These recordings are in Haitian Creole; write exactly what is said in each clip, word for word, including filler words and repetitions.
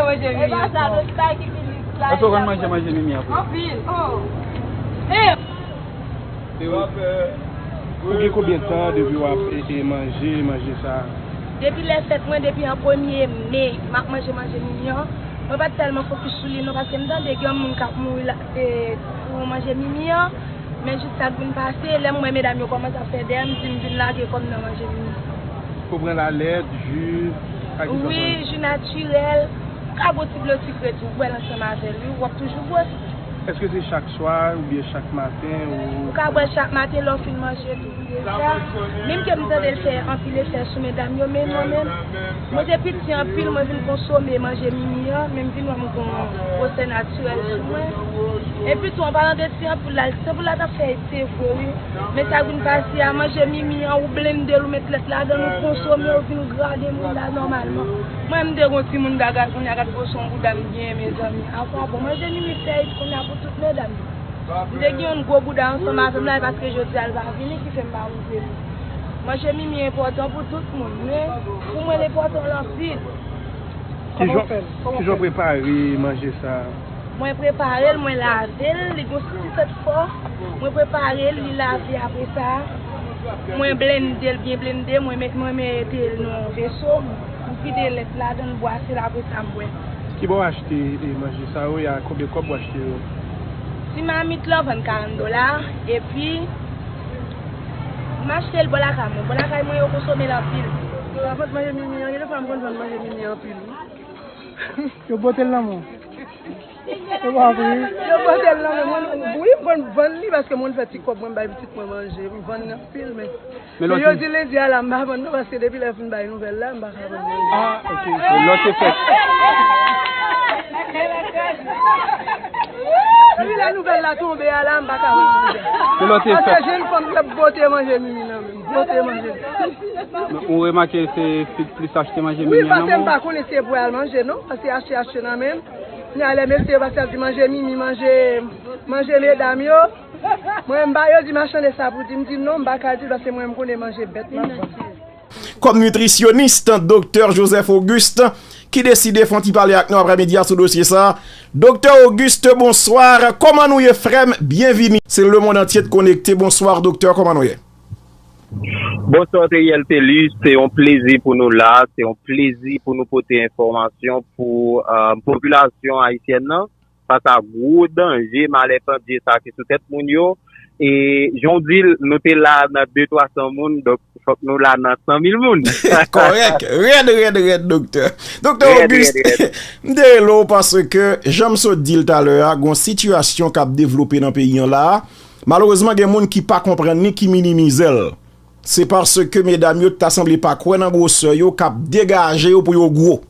Manje mimi. Èske w konn manje manje mimi an? Anpil. Oh. Eh. Ou gen konbyen tan depi w ap e, e manje, manje sa? Depi lè fèt mwen, depi an premye me, m ap manje manje mimi an. Mwen pa t tèlman fokis sou li non, paske m tande gen yon moun k ap mouri la, e, pou manje mimi an. Men jis sa k vin pase, lè m wè medam yo kòmanse ap fè dèyè m, m di m vin lage kò m nan manje mimi. Ou pran lalèt, ji, sa ki sòti? Wi, ji natirèl. Ou ka bwè ti dlo sikre tou, ou bwè l ansanm avè l, wi, w ap toujou gwos. Èske se chak swa oubyen chak maten ou? Ou ka bwè l chak maten lè w fin manje tou. Deja, menm ke m tande l fè anpil efè sou medam yo, men mwen menm, mwen te piti anpil, mwen vin konsome manje mimi an, men m vin wè m gon gwosè natirèl sou mwen. Epi tou, an palan de ti anpil la, ti anpil la t ap fè efè vre, wi. Men sa k vin pase a, manje mimi an, ou blende l, ou met lèt ladan l, ou konsome, ou vin grade moun la nòmalman. Mwen, m te gon timoun gaga, kounye a gad gwo son bouda m genyen, mezanmi. Apa bon, manje mimi fè it kounye a pou tout medam yo. M te gen yon gwo bouda ansanm avè m la, e paske jodi a l pa vini ki fè m pa montre nou. Manje mimi enpòtan pou tout moun, men pou mwen l enpòtan l anpil. Kijan, kijan w prepare manje sa? Mwen prepare l, mwen lave l, li gon ti sèt fò. Mwen prepare l, li lave apre sa. Mwen blende l, byen blende, mwen met, mwen mete l nan yon veso, m vide lèt ladan l, bwase l, apre sa m bwè. Kibò w achte, e, manje sa yo, e a konbyen kòb w achte yo? Ti mamit lan vann karant dola, epi m achte l bò lakay mwen. Bò lakay mwen yo konsome l anpil. Sa vant manje mimi an, gen de fwa m konn vann manje mimi anpil, wi. Yo pote l nan men w. Yo pa vre. Yo pote l nan men mwen, wi, m konn vann li paske m konn fè ti kòb mwen, m bay pitit mwen manje, m vann li anpil, men Men lòt yo di lendi a la, m pa vann non, paske depi lè yo fin bay nouvèl la, m pa ka vann manje. Ah, ok, ok. Lòt efè. Depi lè nouvèl la tonbe a la, m pa ka vann manje. Men lòt efè. Paske jenn fanm k ap bote manje mimi nan men m, bote manje. Men ou remake se fi k plis achte manje mimi an nan men w? Wi, paske m pa konnen si e pou al manje non, paske achte, achte nan men m. Kounye a lè mesye yo pase ap di manje mimi, manje, manje medam yo. Mwen, m pa, yo di m achande sa pou di, m di non, m pa ka di l, paske mwen, m konnen manje bèt m ap vann. Kòm nitrisyonis, Doktè Joseph Auguste, ki deside fè yon ti pale ak nou aprèmidi a sou dosye sa. Doktè Auguste, bonswa. Kòman nou ye, frè m? Byenvini. Se lemonn antye k konekte. Bonswa, doktè. Kòman nou ye? Bonswa, Teriel Telus. Se yon plezi pou nou la. Se yon plezi pou nou pote enfòmasyon pou, euh, popilasyon ayisyèn nan. Fas a gwo danje, malè pandye sa ki sou tèt moun yo. E jan w di l, nou te la nan de twa san moun, donk fòk nou la nan san mil moun. Kòrèk. Rèd, rèd, rèd, doktè. Doktè Rèd, Auguste, rèd, rèd. M te rele w paske, jan m sot di l talè a, gon sitiyasyon k ap devlope nan peyi an la a. Malerezman, gen moun ki pa konprann li, ki minimize l. Se paske medam yo ta sanble pa kwè nan gwosè yo k ap degaje yo pou yo gwo.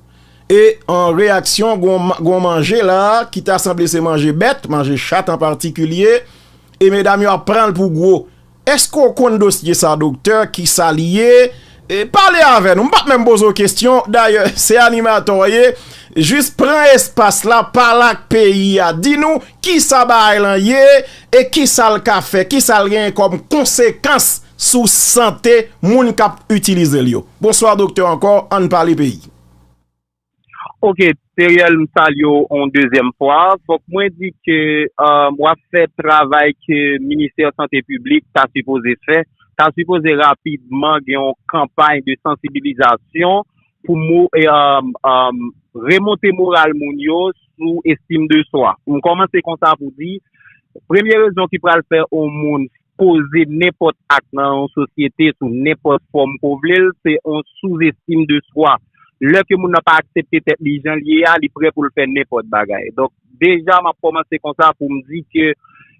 E an reyaksyon, gon, gon manje la ki ta sanble se manje bèt, manje chat an patikilye, e medam yo ap pran l pou gwo. Èske w konn dosye sa, doktè? Kisa li ye? E pale avè nou. M p ap menm poze w kesyon. Dayè, se animatè w ye. Jis pran espas la, pale ak peyi a. Di nou kisa bagay lan ye e kisa l ka fè, kisa l genyen kòm konsekans sou sante moun k ap itilize l yo. Bonswa, doktè, ankò, ann pale peyi. Ok, Teriel, m salye w yon dezyèm fwa. Fòk mwen di ke, euh, w ap fè travay ke Ministè Sante Piblik ta sipoze fè. Ta sipoze rapidman gen yon kanpay de sansibilizasyon pou mo-, e, um, um, remonte moral moun yo sou estim de swa. M kòmanse konsa pou di, premye rezon ki pral fè yon moun poze nenpòt ak nan yon sosyete sou nenpòt fòm ke w vle l, se yon souzestim de swa. Lè ke moun nan pa aksepte tèt li jan l ye a, li prè pou l fè nenpòt bagay. Donk, deja, m ap kòmanse konsa pou m di ke,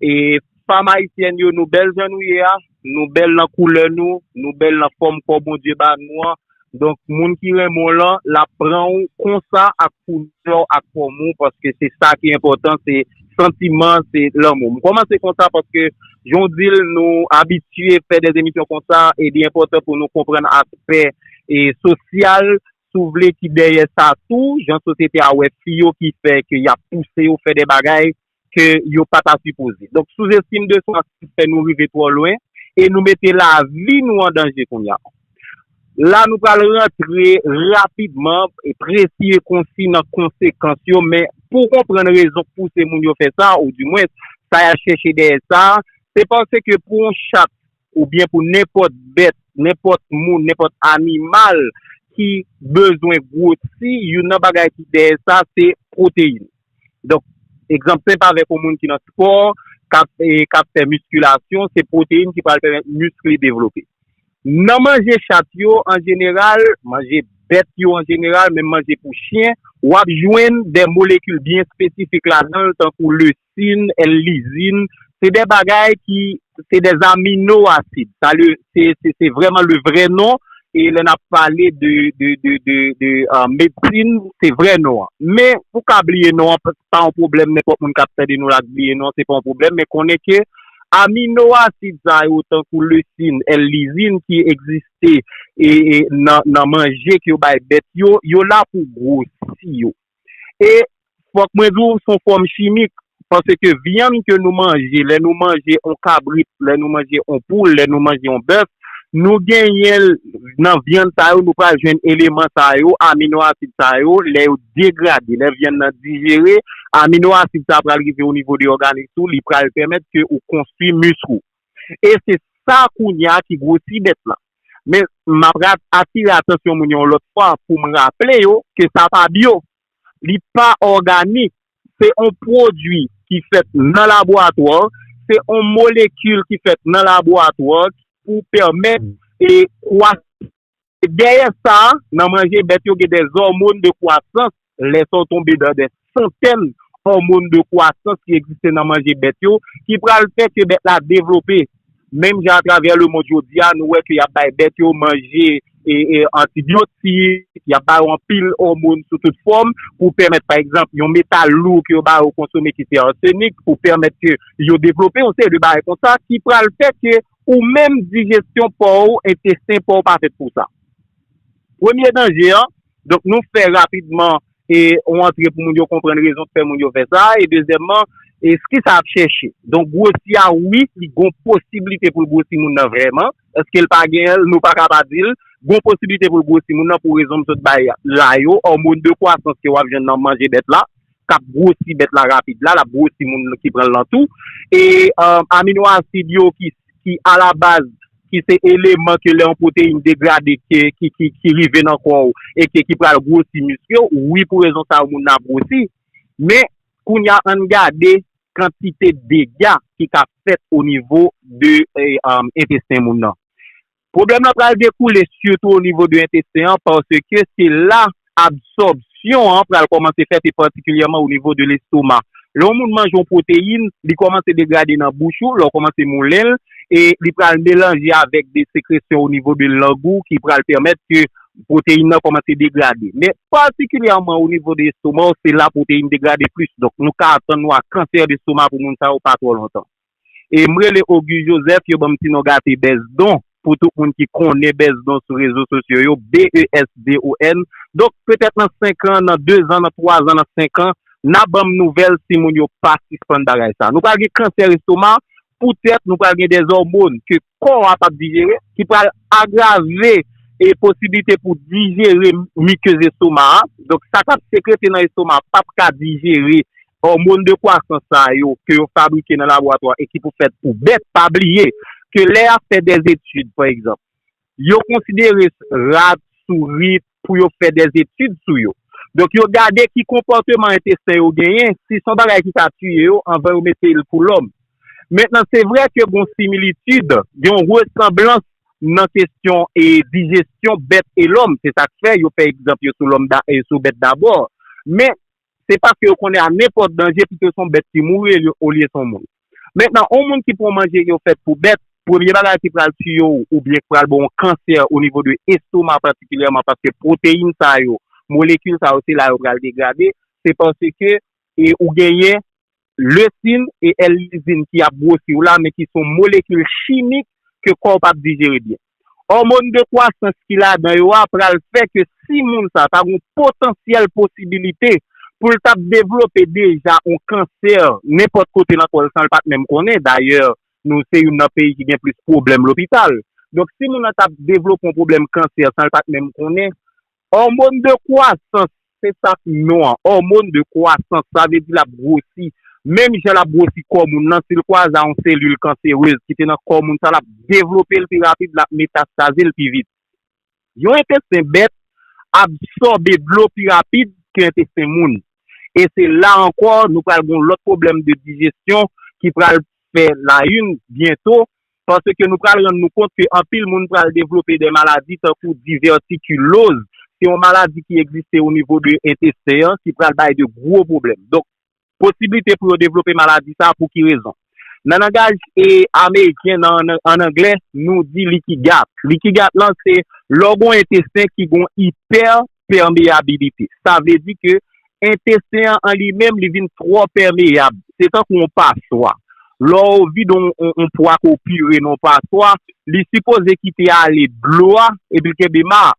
e, fanm ayisyèn yo, nou bèl jan nou ye a, nou bèl nan koulè nou, nou bèl nan fòm kò Bondye ba nou an. Donk, moun ki renmen w lan, l ap pran w konsa ak koulè w, ak fòm ou, paske se sa ki enpòtan, se santiman, se lanmou. M kòmanse konsa paske, jan w di l, nou abitye fè de emisyon konsa, e li enpòtan pou nou konprann aspè, e, sosyal, si w vle, ki dèyè sa tou, jan sosyete a wè fi yo ki fè ke y ap pouse yo fè de bagay ke yo pa ta sipoze. Donk, souzestim de swa ki fè nou rive twò lwen e nou mete lavi nou an danje kounye a. La, nou pral rantre rapidman, e presi e konsi nan konsekans yo, men pou w konprann rezon k pouse moun yo fè sa, ou dimwen, sa y ap chèche dèyè sa, se paske pou yon chat oubyen pou nenpòt bèt, nenpòt moun, nenpòt animal ki bezwen gwosi, youn nan bagay ki dèyè sa, se pwoteyin. Donk, egzanp senp avèk yon moun ki nan spò, k ap, e, k ap fè miskilasyon, se pwoteyin ki pral pèmèt misk li devlope. Nan manje chat yo, an jeneral, manje bèt yo an jeneral, menm manje pou chen, w ap jwenn de molekil byen espesifik ladan l, tankou lesin, L-lizin. Se de bagay ki, se de aminoasid. Sa, le, se, se, se vrèman le vrè non. E lè n ap pale de, de, de, de, de uh, medsin, se vrè non an. Men, ou ka bliye non an, pa yon pwoblèm, nenpòt moun k ap tande nou la k bliye non an, se pa yon pwoblèm, men konnen ke aminoasid sa yo, tankou lesin, L-lizin, ki egziste e, e nan, nan manje ke yo bay bèt yo, yo la pou gwosi yo. E fòk mwen di w, se yon fòm chimik, paske vyann ke nou manje, lè nou manje yon kabrit, lè nou manje yon poul, lè nou manje yon bèf, nou genyen l nan vyann sa yo, nou pral jwenn eleman sa yo, aminoasid sa yo, lè yo degrade, lè vyann nan dijere, aminoasid sa pral rive o nivo de òganis ou, li pral pèmèt ke ou konstwi misk ou. E se sa kounye a ki gwosi bèt la. Men, m ap ra- atire atansyon moun yo yon lòt fwa pou m raple yo ke sa pa byo. Li pa òganik. Se yon pwodui ki fèt nan laboratwa, se yon molekil ki fèt nan laboratwa pou pèmèt e kwa- Dèyè sa, nan manje bèt yo gen de òmòn de kwasans, lè sa w tonbe dan de santèn òmòn de kwasans ki egziste nan manje bèt yo, ki pral fè ke bèt la devlope. Menm jan atravè lemonn jodi a, nou wè ke y ap bay bèt yo manje e, e antibyotik, y ap ba yo anpil òmòn sou tout fòm pou pèmèt, pa egzanp, yon metal lou ke yo ba yo konsome ki se arsenik, pou pèmèt ke yo devlope yon seri de bagay konsa ki pral fè ke ou menm dijesyon pa w, entesten pa w pa fèt pou sa. Premye danje an, donk nou fè rapidman e yon antre pou moun yo konprann rezon k fè moun yo fè sa, e dezyèmman, e ki sa ap chèche. Donk gwosi a, wi, li gon posiblite pou l gwosi moun nan vrèman, èske l pa genyen l, nou pa ka pa di l, gon posiblite pou l gwosi moun nan pou rezon m sot bay la yo, òmòn de kwasans ke w ap jwenn nan manje bèt la, k ap gwosi bèt la rapid la, l ap gwosi moun ki pran l lan tou. E aminoasid yo ki, ki alabaz, ki se eleman ke lè yon pwoteyin degrade, ke, ki, ki, ki rive nan kò w, e ke ki pral gwosi misk yo, wi, pou rezon sa yo, moun nan ap gwosi. Men, kounye a, ann gade kantite dega ki ka fèt o nivo de e, um, entesten moun nan. Pwoblèm nan pral dekoule sitou o nivo de entesten an, paske se la absòbsyon an pral kòmanse fèt, e patikilyèman o nivo de lestoma. Lè yon moun manje yon pwoteyin, li kòmanse degrade nan bouch ou, lè w kòmanse moulen l, e li pral melanje avèk de sekresyon o nivo de lang ou ki pral pèmèt ke pwoteyin nan kòmanse degrade. Men patikilyèman o nivo de estoma w, se la pwoteyin degrade plis. Donk, nou ka atann nou a kansè destoma pou moun sa yo pa twò lontan. E m rele Auguste Joseph, yo ban m ti non gate Bèzdon, pou tout moun ki konnen Bèzdon sou rezo sosyo yo, B E S D O N. Donk, petèt nan senk an, nan de zan, nan twa zan, nan senk an, n a ban m nouvèl si moun yo pa sispann bagay sa. Nou pral gen kansè estoma, poutèt nou pral gen dèzòmòn ke kò a p ap dijere, ki pral agrave e posiblite pou dijere mikez estoma a. Donk, sa k ap sekrete nan estoma a p ap ka dijere òmòn de kwasans sa yo ke yo fabrike nan laboratwa e ki pou fèt pou bèt. Pa bliye ke lè y ap fè dèzetid, pa egzanp, yo konsidere rat, sourit pou yo fè dèzetid sou yo. Donk, yo gade ki konpòteman entesten yo genyen, si se yon bagay ki ka tiye yo, anvan yo mete l pou lòm. Mentnan, se vre ke gen yon similitid, gen yon resanblans nan kesyon e dijesyon bèt e lòm. Se sa k fè yo fè egzanp yo sou lòm da, e sou bèt dabò. Men, se paske yo konnen a nenpòt danje, pito se yon bèt ki mouri olye se yon moun. Mentnan, yon moun ki pran manje yo fèt pou bèt, premye bagay ki pral tiye w oubyen ki pral ba w yon kansè o nivo de estoma patikilyèman, paske pwoteyin sa yo, molekil sa yo, se la yo pral degrade, se paske e ou genyen lesin e L-lizin ki ap gwosi w la, men ki se yon molekil chimik ke kò w p ap dijere byen. Òmòn de kwasans ki ladan yo a pral fè ke si moun sa ta gen yon potansyèl posibilite pou l t ap devlope deja yon kansè nenpòt kote nan kò l san l pa t menm konnen. Dayè, nou se youn nan peyi ki gen plis pwoblèm lopital. Donk, si moun nan t ap devlope yon pwoblèm kansè san l pa t menm konnen, òmòn de kwasans, se sa k non an, òmòn de kwasans, sa vle di l ap gwosi. Menm jan l ap gwosi kò moun nan, si l kwaze a yon selil kanserez ki te nan kò moun sa, l ap devlope l pi rapid, l ap metastaze l pi vit. Yon entesten bèt absòbe dlo pi rapid ke entesten moun. E se la ankò, nou pral gen yon lòt pwoblèm de dijesyon ki pral fè layini byento, paske nou pral rann nou kont ke anpil moun pral devlope de maladi tankou divètikiloz. Se yon maladi ki egziste o nivo de entesten an, ki pral bay de gwo pwoblèm. Donk, posiblite pou yo devlope maladi sa a. Pou ki rezon? Nan langaj e, ameriken, nan, nan, an anglè, nou di leaky gut. Leaky gut lan, se lè w gen yon entesten ki gen yon ipèpèmeyabilite. Sa vle di ke entesten an, an li menm, li vin twò pèmeyab. Se tankou yon paswa. Lè w vide yon, yon, yon pwa ke w pire nan yon paswa, li sipoze kite ale dlo a, epi l kenbe ma a.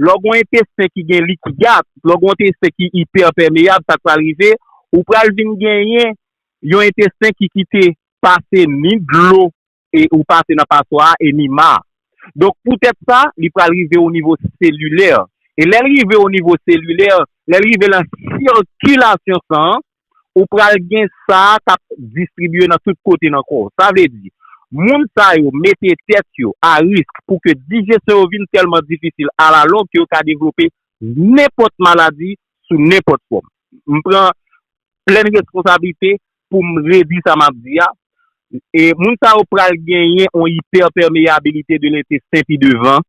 Lè w gen yon entesten ki gen leaky gut, lè w gen yon entesten ki ipèpèmeyab, sa k pral rive, ou pral vin genyen yon entesten ki kite pase ni dlo e ou pase nan paswa a e ni ma. Donk, poutèt sa, li pral rive o nivo selilè. E lè l rive o nivo selilè, lè l rive nan sikilasyon san an, ou pral gen sa k ap distribye nan tout kote nan kò w. Sa vle di, moun sa yo mete tèt yo a risk pou ke dijesyon yo vin tèlman difisil alalong ke yo ka devlope nenpòt maladi sou nenpòt fòm. M pran plèn responsablite pou m redi sa m ap di a. E moun sa yo pral genyen yon ipèpèmeyabilite de lentesten pi devan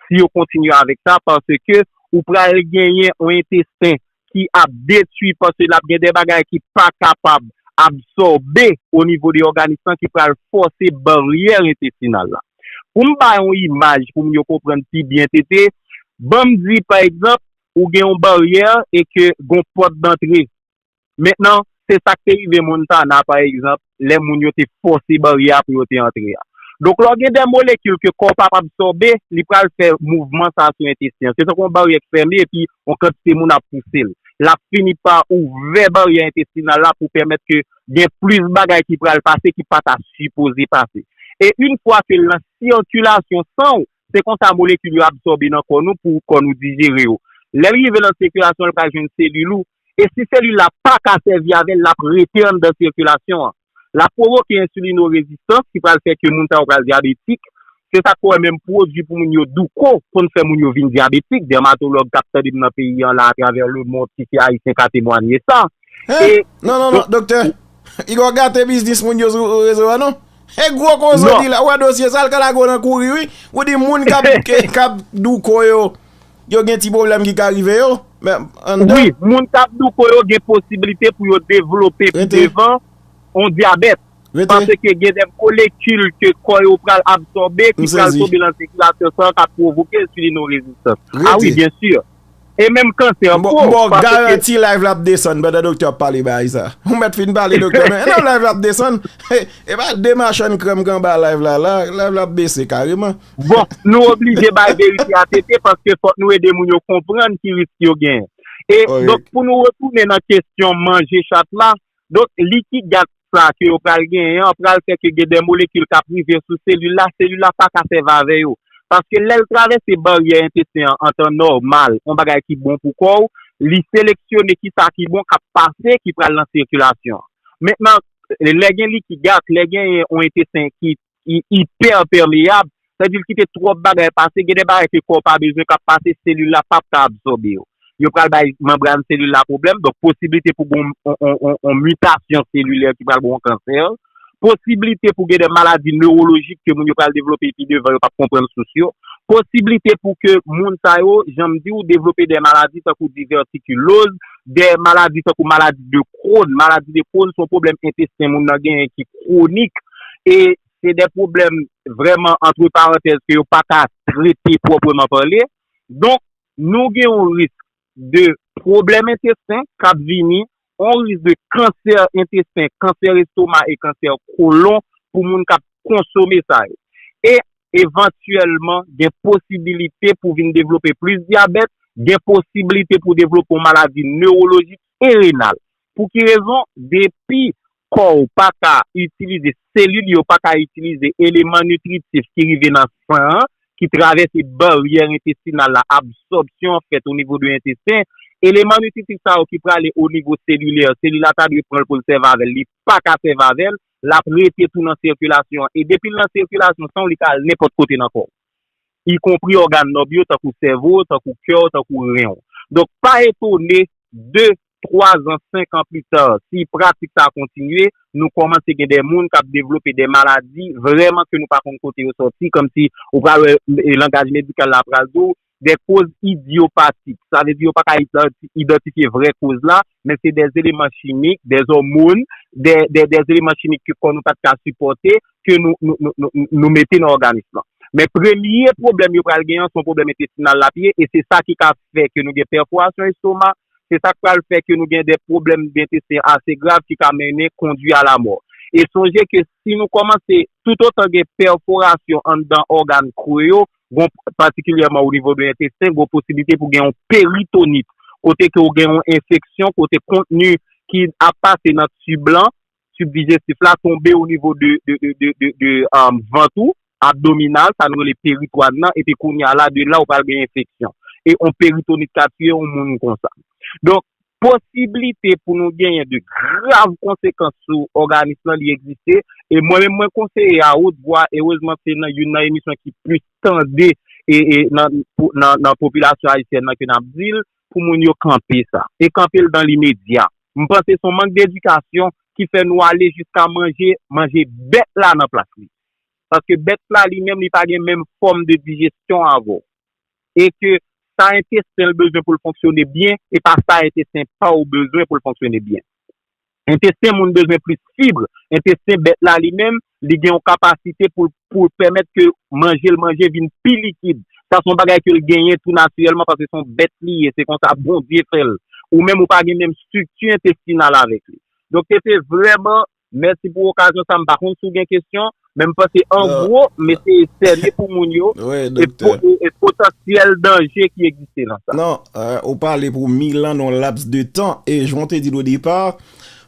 si yo kontinye avèk sa, paske ou pral genyen yon entesten ki ap detwi, paske l ap gen de bagay ki pa kapab absòbe o nivo de òganis lan, ki pral fòse baryè entestinal la. Pou m bay yon imaj pou moun yo konprann pi byen, Tete, ban m di, pa egzanp, ou gen yon baryè e ke gen yon pòt dantre. Mentnan, se sa k te rive Montana, pa egzanp, lè moun yo te fòse baryè a pou yo te antre a. Donk, lè w gen de molekil ke kò w p ap absòbe, li pral fè mouvman sa a sou entesten an. Se tankou yon baryè k fèmen, epi yon kantite moun ap pouse l. L ap fini pa ouvè baryè entestinal la pou pèmèt ke gen plis bagay ki pral pase ki pa ta sipoze pase. E yon fwa ke l nan sikilasyon san w, se konsa molekil yo absòbe nan kò nou pou kò nou dijere yo. Lè l rive nan sikilasyon, l pral jwenn selil ou. E si selil la pa ka sèvi avè l, l ap rete anndan sikilasyon an. L ap pwovoke ensilinyorezistans ki pral fè ke moun sa yo pral dyabetik. Se sa k fè w wè menm pwodui pou moun yo douko konn fè moun yo vin dyabetik. Dèmatològ k ap tande m nan peyi an la, atravè lemonn, ki se ayisyen, ka temwanye sa. Hein? E Non, non, non, doktè. Igò gate biznis moun yo sou rezo a, non? E gwo koze li la, ou wè dosye sa, l ka lage w nan kouri, wi. Ou di moun k ap, k ap douko yo, yo gen ti pwoblèm ki ka rive yo. Men, anndan. Wi, moun k ap douko yo gen posiblite pou yo devlope pi devan yon dyabèt. Paske gen de molekil ke kò yo pral absòbe, ki pral tonbe nan sikilasyon san k ap pwovoke ensilinyorezistans. A wi, byen si. E menm kansè po. M ba w garanti live la ap desann pandan doktè ap pale bagay sa. Ou mèt fin pale, doktè, men non, live la ap desann. E pa de machann krèm k anba live la, la, live la ap bese kareman. Bon, nou oblije bay verite a Tete, paske fòk nou ede moun yo konprann ki risk yo genyen. E donk, pou nou retounen nan kesyon manje chat la, donk, leaky gut sa ke yo pral genyen an pral fè ke gen de molekil k ap rive sou selil la, selil la pa ka sèvi avè yo. Paske lè l travèse baryè entesten an an tan nòmal, yon bagay ki bon pou kò w, li seleksyone ki sa ki bon k ap pase, ki pral nan sikilasyon an. Mentnan, lè gen leaky gut, lè gen yon entesten ki i- ipèpèmeyab, sa vle di l kite twòp bagay pase, gen de bagay ke kò w pa bezwen k ap pase, selil la p ap ka absòbe yo. Yo pral bay manbràn selil la pwoblèm, donk posiblite pou gen yon, yon, yon, yon mitasyon selilè ki pral gen yon kansè, posiblite pou gen de maladi newolojik ke moun yo pral devlope epi devan yo p ap konprann sous yo, posiblite pou ke moun sa yo, jan m di w, devlope de maladi tankou divètikiloz, de maladi tankou maladi de Crohn. Maladi de Crohn se yon pwoblèm entesten moun nan genyen ki kwonik, e se de pwoblèm vrèman, antre parantèz, ke yo pa ka trete pwòpman pale. Donk, nou gen yon risk de pwoblèm entesten k ap vini, yon risk de kansè entesten, kansè estoma e kansè kolon pou moun k ap konsome sa yo. E evantyèlman, gen posibilite pou vin devlope plis dyabèt, gen posibilite pou devlope yon maladi newolojik e renal. Pou ki rezon? Depi kò w pa ka itilize, selil yo pa ka itilize eleman nitritif ki rive nan san an, ki travèse baryè entestinal la, absòpsyon an fèt o nivo de entesten, eleman nitritif sa yo ki prale o nivo selilè, selil la ta dwe pran l pou l sèvi avè l, li pa ka sèvi avè l, l ap rete tou nan sikilasyon an. E depi l nan sikilasyon san w, li ka al nenpòt kote nan kò w, ikonpri ògàn nòb yo, tankou sèvo w, tankou kè w, tankou ren w. Donk, pa etone, de, twa zan, senk an pli ta, si pratik sa a kontinye, nou kòmanse gen de moun k ap devlope de maladi vrèman ke nou pa konn kote yo sòti, kòmsi ou pral wè, e, langaj medikal la pral di w, de koz idyopatik. Sa vle di yo pa ka idanti-, idantifye vrè koz la, men se de eleman chimik, de òmòn, de, de, de eleman chimik ke kò nou pa t ka sipòte, ke nou, nou, nou, nou, nou mete nan òganis lan. Men premye pwoblèm yo pral gen an, se yon pwoblèm entestinal l ap ye, e se sa ki ka fè ke nou gen pèforasyon estoma, se sa k pral fè ke nou gen de pwoblèm dentesten ase grav ki ka mennen kondui a lamò. E sonje ke si nou kòmanse, toutotan gen pèforasyon anndan ògàn kro yo, gon, patikilyèman o nivo de entesten, gon posiblite pou gen yon peritonit, kote ke w gen yon enfeksyon, kote kontni ki ap pase nan tib lan, tib dijestif la, tonbe o nivo de, de, de, de, de, de, um, vant ou, abdominal, sa nou rele peritwàn nan, epi kounye a la, de la, ou pral gen enfeksyon. E yon peritonit ka tiye yon moun konsa. Donk, posiblite pou nou genyen de grav konsekans sou òganis lan, li egziste. E mwen menm, mwen konseye a wot vwa, erezman, se nan youn nan emisyon ki plis tande e, e nan, pou, nan, nan popilasyon ayisyèn nan ke n ap di l, pou moun yo kanpe sa. E kanpe l dan limedya. M panse se yon mank dedikasyon ki fè nou ale jiska manje, manje bèt la nan plas li. Paske bèt la li menm, li pa gen menm fòm de dijesyon avè w. E ke sa entesten l bezwen pou l fonksyone byen, e pa sa entesten pa w bezwen pou l fonksyone byen. Entesten moun bezwen plis fib. Entesten bèt la li menm, li gen yon kapasite pou, pou pèmèt ke manje l manje vin pi likid. Sa se yon bagay ke l genyen tou natirèlman paske se yon bèt li ye. Se konsa Bondye fè l. Ou menm ou pa gen menm estrikti entestinal avèk li. Donk, se te vrèman, mèsi pou okazyon sa. M pa konn si w gen kesyon, men m panse an gwo, m eseye sène pou moun yo e, po, e, e potansyèl danje ki egziste nan sa. Non, euh, ou pale pou mil an nan yon laps de tan, e jan w te di l o depa,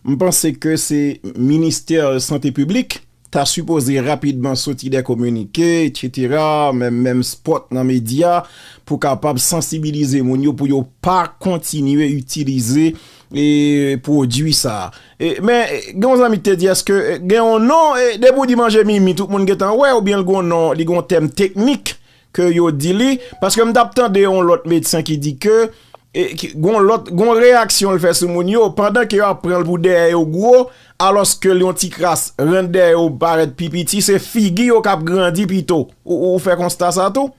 m panse ke se ministè sante piblik ta sipoze rapidman soti de kominike, etsetera, menm, menm spot nan medya, pou kapab sansibilize moun yo, pou yo pa kontinye itilize, e, pwodui sa a. E, men, e, gen yon zanmi ki te di, èske, e, gen yon non, e, depi w di manje mimi, tout moun gentan wè, oubyen l gen yon non, li gen yon tèm teknik ke yo di li, paske m t ap tande yon lòt medsen ki di ke, e, ki, gon lòt, gon reyaksyon l fè sou moun yo, pandan ke y ap pran l pou dèyè yo gwo, alòske l yon ti kras rann dèyè yo parèt pi piti, se figi yo k ap grandi pito. Ou, ou fè konsta sa tou?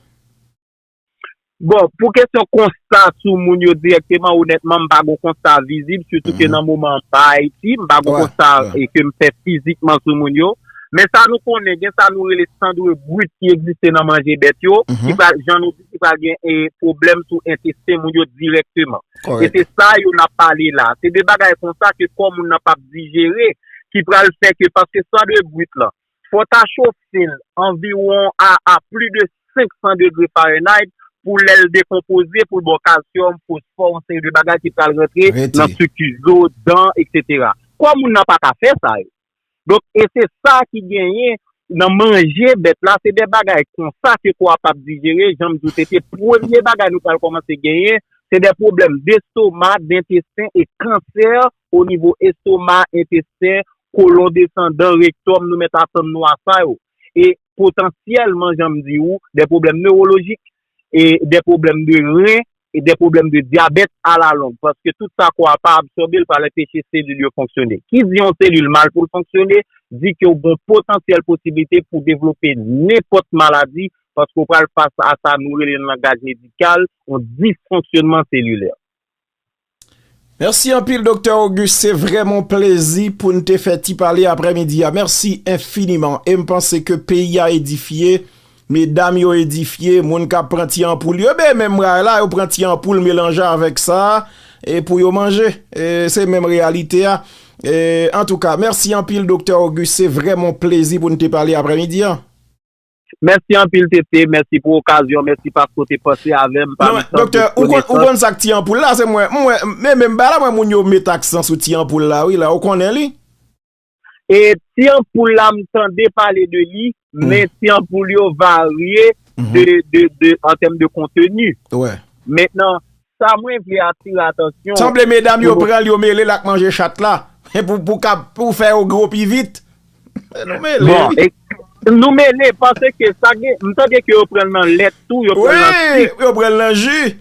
Bon, pou kesyon konsta sou moun yo dirèkteman, onètman, m pa gon konsta vizib, sitou ke nan moman an m pa Ayiti, m pa gon konsta, e, ke m fè fizikman sou moun yo. Men sa nou konnen, gen sa nou rele san de bwit ki egziste nan manje bèt yo, ki pral, jan nou di, ki pral gen, e, pwoblèm sou entesten moun yo dirèkteman. E se sa yo n ap pale la. Se de bagay konsa ke kò moun nan p ap dijere, ki pral fè ke, paske san de bwit lan, fò w ta chofe l anviwon a, a plis de senk san degre Fahrenheit pou lè l dekonpoze, pou l ba w kalsyòm, fosfò, yon seri de bagay ki pral rantre nan estrikti zo, dan, etsetera. Kò moun nan pa ka fè sa yo. Donk, e se sa ki genyen nan manje bèt la, se de bagay konsa ke kò a p ap dijere, jan m di w, se te premye bagay nou pral kòmanse genyen, se de pwoblèm destoma, dentesten e kansè o nivo estoma, entesten, kolon desandan, rektòm, nou mèt atann nou a sa yo. E potansyèlman, jan m di w, de pwoblèm newolojik, e de pwoblèm de ren, e de pwoblèm de dyabèt alalong, paske tout sa kò a pa absòbe, l pral anpeche selil yo fonksyone. Ki di yon selil mal pou l fonksyone, di ke w gen potansyèl posiblite pou devlope nenpòt maladi, paske w pral fas a sa nou rele nan langaj medikal, yon disfonksyonman selilè. Mèsi anpil, Doktè Auguste. Se vrèman yon plezi pou n te fè ti pale aprèmidi a. Mèsi enfiniman. E m panse ke peyi a edifye, medam yo edifye, moun k ap pran ti anpoul yo, ben, menm bra la, yo pran ti anpoul melanje avèk sa, e pou yo manje. E se menm reyalite a. E, antouka, mèsi anpil, Doktè Auguste. Se vrèman yon plezi pou n te pale aprèmidi a. Mèsi anpil, T T. Mèsi pou okazyon. Mèsi paske w te panse avè m. Non, men, doktè, ou konn, ou konn sa k ti anpoul la? Se mwen, mwen, men, men, ba la, mwen, moun yo met aksan sou ti anpoul la, wi, la, ou konnen li? E ti anpoul la, m tande pale de li, men ti anpoul yo varye de, de, de, an tèm de konteni. Mentnan, sa mwen vle atire atansyon. Sanble medam yo pran l, yo mele l ak manje chat la. Pou, pou, pou fè yo gwo pi vit. Nou mele, bon, wi. Nou mele, paske sa gen, m tande ke yo pran l nan lèt tou, yo pran l nan sik. Wi, yo pran l nan ji.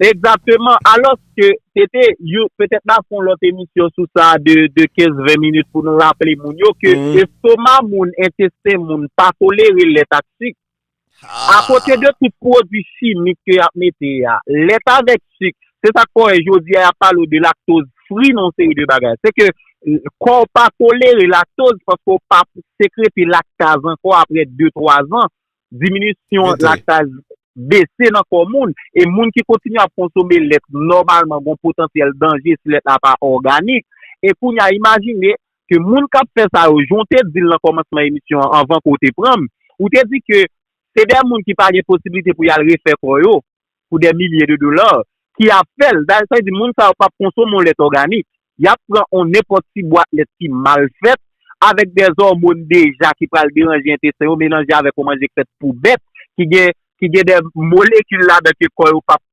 Egzakteman. Alòske, se te, yo, petèt n a fè yon lòt emisyon sou sa de, de kenz ven minit pou nou raple moun yo ke estoma moun, entesten moun pa tolere lèt ak sik. Akote de tout pwodui chimik ke y ap mete a, lèt avèk sik, se sa k fè w wè jodi a y ap pale w de laktoz fri nan yon seri de bagay. Se ke kò w pa tolere laktoz paske w pa sekrete laktaz ankò apre de, twa zan. Diminisyon laktaz bese nan kò moun. E moun ki kontinye ap konsome lèt nòmalman gen yon potansyèl danje si lèt la pa òganik. E kounye a, imajine ke moun k ap fè sa yo, jan w te di l nan kòmansman emisyon an, anvan ke w te pran m, ou te di ke se de moun ki pa gen posiblite pou y al refè kò yo pou de milye de dola ki ap fè l. Dayè, sa vle di moun sa yo p ap konsome yon lèt òganik. Y ap pran yon nenpòt ti bwat lèt ki mal fèt, avèk de òmòn deja ki pral deranje entesten yo, melanje avèk yon manje k fèt pou bèt, ki gen, ki gen de molekil ladan ke kò yo p ap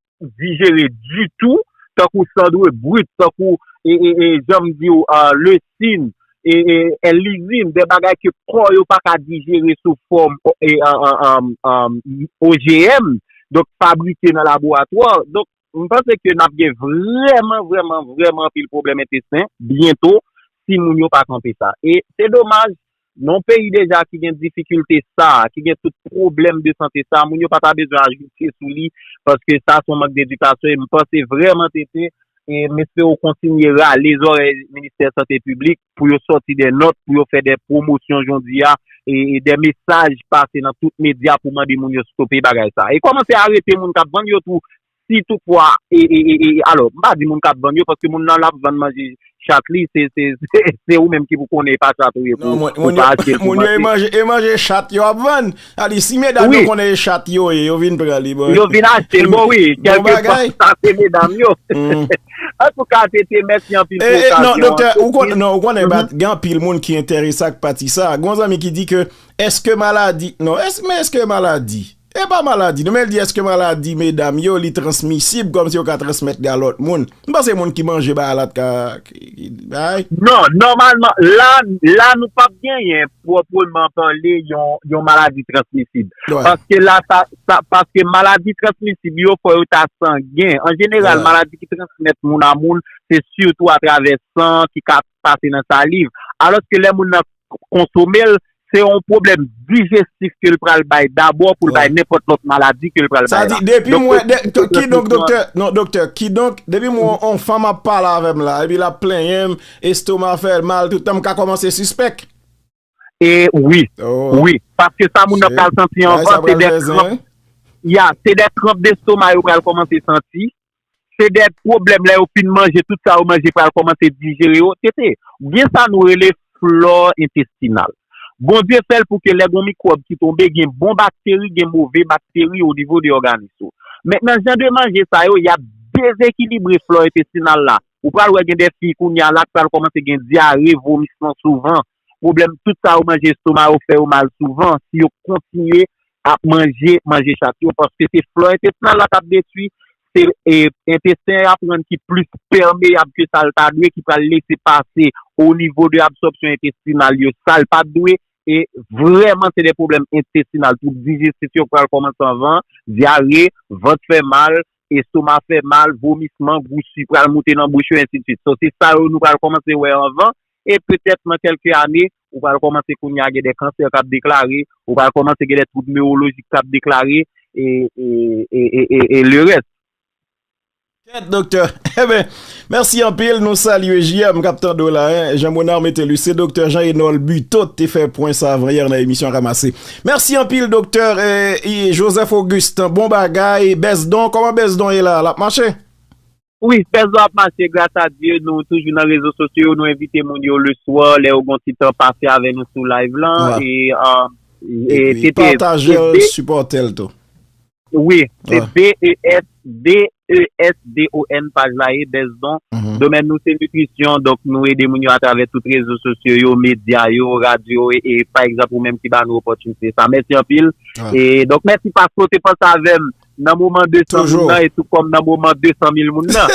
dijere ditou, tankou sandre brit, tankou, e, e, e, jan m di w, a, lesin, e, e, èl lizin, de bagay ke kò yo pa ka dijere sou fòm, e, a, a, a, a, O G M, donk fabrike nan laboratwa. Donk, m panse ke n ap gen vrèman, vrèman, vrèman anpil pwoblèm entesten byento si moun yo pa kanpe sa. E se domaj, nan yon peyi deja ki gen difikilte sa, ki gen tout pwoblèm de sante sa, moun yo pa ta bezwen ajoute sou li, paske sa se yon mank dedikasyon, e m panse vrèman, Tete, e m espere w kontinye rale zòrèy Ministè Sante Piblik pou yo sòti de nòt, pou yo fè de pwomosyon jodi a, e, e de mesaj pase nan tout medya pou mande moun yo stope bagay sa. E kòmanse arete moun k ap vann yo tou, si toutfwa, e, e, e, e, alò, m pa di moun k ap vann yo, paske moun nan l ap vann manje chat li, se, se, se, se ou menm ki pou konnen e pa chat ou ye pou, pou pa achte l pou manje. Moun yo e manje, e manje chat yo ap vann. Sa di, si medam yo konnen e chat yo ye, yo vin pran li, bon. Yo vin achte l, bon, wi, kèlkeswa sa se medam yo. Antouka, Tete, mèsi anpil pou okazyon an. E, e, non, doktè, ou konnen, non, ou konnen, gen anpil moun ki enterese ak pati sa. Gon zanmi ki di ke, èske maladi, non, èske, men èske maladi? E pa maladi, non, men l di, èske maladi medam yo, li transmisib, kòmsi yo ka transmèt li a lòt moun? M panse moun ki manje bagay la t ka, ki, ki bay. Non, nòmalman, la, la nou p ap genyen pwòpman pale yon, yon maladi transmisib. Paske la, sa, sa, paske maladi transmisib yo, fò yo ta sangyen. An jeneral, maladi ki transmèt moun a moun, se sitou atravè san ki ka pase nan saliv. Alòske lè moun nan konsome l, se yon pwoblèm dijestif ke l pral bay dabò pou l bay nenpòt lòt maladi ke l pral bay la. Sa di, depi m wè, kidonk, doktè, non, doktè, kidonk, depi m wè yon fanm ap pale avè m la, epi l ap plenyen m, estoma fè l mal, tout tan m ka kòmanse sispèk. E wi, wi, paske sa moun nan pral santi anvan, se de kranp, ya, se de kranp destoma yo pral kòmanse santi. Se de pwoblèm lè yo fin manje, tout sa yo manje pral kòmanse dijere yo. Tete, gen sa nou rele flò entestinal. Bondye fè l pou ke lè gon mikwòb ki tonbe, gen bon bakteri, gen move bakteri o nivo de òganis ou. Mentnan, jan de manje sa yo, y ap dezekilibre flò entestinal la. Ou pral wè gen de fi kounye a la k pral kòmanse gen dyare, vomisman souvan. Pwoblèm, tout sa yo manje, estoma yo fè yo mal souvan. Si yo kontinye ap manje, manje chat yo, paske se flò entestinal la k ap detwi, se, e, entesten an ap rann ki plis pèmeyab ke sa l ta dwe, ki pral lese pase o nivo de absòpsyon entestinal yo, sa l pa t dwe, e vrèman se de pwoblèm entestinal, twoub dijestif yo pral kòmanse anvan, dyare, vant fè mal, estoma fè mal, vomisman, gou si pral moute nan bouch yo, ensidswit. So, se sa yo nou pral kòmanse wè anvan, e petèt nan kèlke ane, ou pral kòmanse kounye a gen de kansè k ap deklare, ou pral kòmanse gen de twoub newolojik k ap deklare, e, e, e, e, e, e lerès. Kèt, doktè. Eben, mèsi anpil. Nou salye J M k ap tande w la, en. Jean Monard Métellus, se doktè Jean Enol Buteau te fè pwen sa avan yè nan emisyon Ranmase. Mèsi anpil, doktè, e, e, Joseph Augustin. Bon bagay. Bèsdon, kòman Bèsdon ye la? L ap mache? Wi, Bèsdon ap mache, gras a Dye. Nou toujou nan rezo sosyo yo. Nou envite moun yo leswa, lè yo gon ti tan pase avè nou sou live lan. E, e, epi pataje l, sipòte l tou. Wi, se B E S D E S D O N, paj la ye, Bèzdon. Domèn nou se nitrisyon, donk nou ede moun yo atravè tout rezo sosyo yo, medya yo, radyo, e, e pa egzanp, ou menm ki ba nou opòtinite sa. Mèsi anpil. E donk, mèsi paske w te panse avè m nan moman de san moun nan, e tou kòm nan moman de san mil moun nan.